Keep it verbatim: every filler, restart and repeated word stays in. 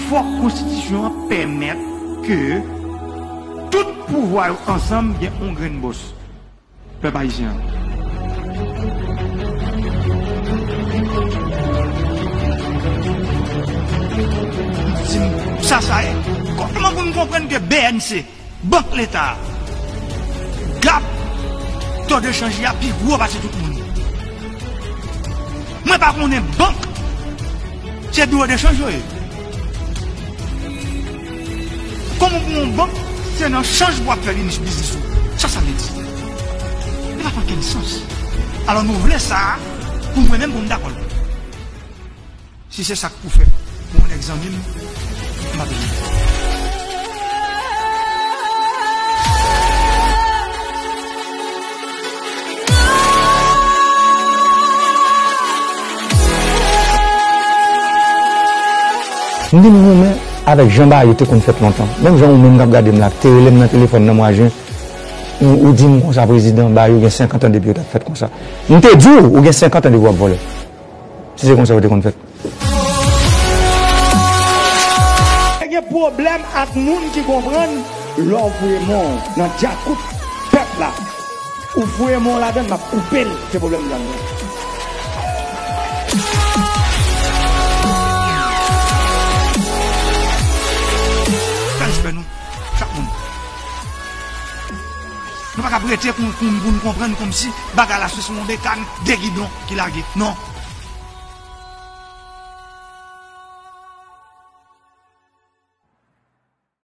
Fòk konstitisyon an pèmèt ke tout pouvwa yo ansanm gen yon grenn bòs. Pèp ayisyen an. Sa, sa ye. Kòman pou n konprann ke B N C, Bank Leta, gap to de chanj a pi gwo pase tout moun? Mwen pa konnen bank, se biwo de chanj yo ye. Kòman pou yon bank, se nan chanj pou w ap fè biznis ou? Sa sa vle di? Li pa fè okenn sans. Alò nou vle sa pou mwen menm pou m dakò l. Si se sa k pou fèt pou yon nèg zanmi m, m ap vini. M vin goumen avèk jan bagay yo te konn fèt lontan. Menm jan ou menm k ap gade m la, te rele m nan telefòn nan mwa jen, ou, ou di m konsa, prezidan, bagay yo gen senkant an depi yo t ap fèt konsa. M te di w, ou gen senkant an depi w ap vòlè. Si se konsa yo te konn fèt. Gen pwoblèm ak moun ki konprann lè w voye men w nan djakout pèp la. Ou voye men w ladan l, m ap koupe l. Se pwoblèm m ladan. Fè respè nou, chak moun. Nou pa kab rete pou, pou, pou n konprann kòmsi bagay la se sou yon de kann, de gidon ki lage. Non.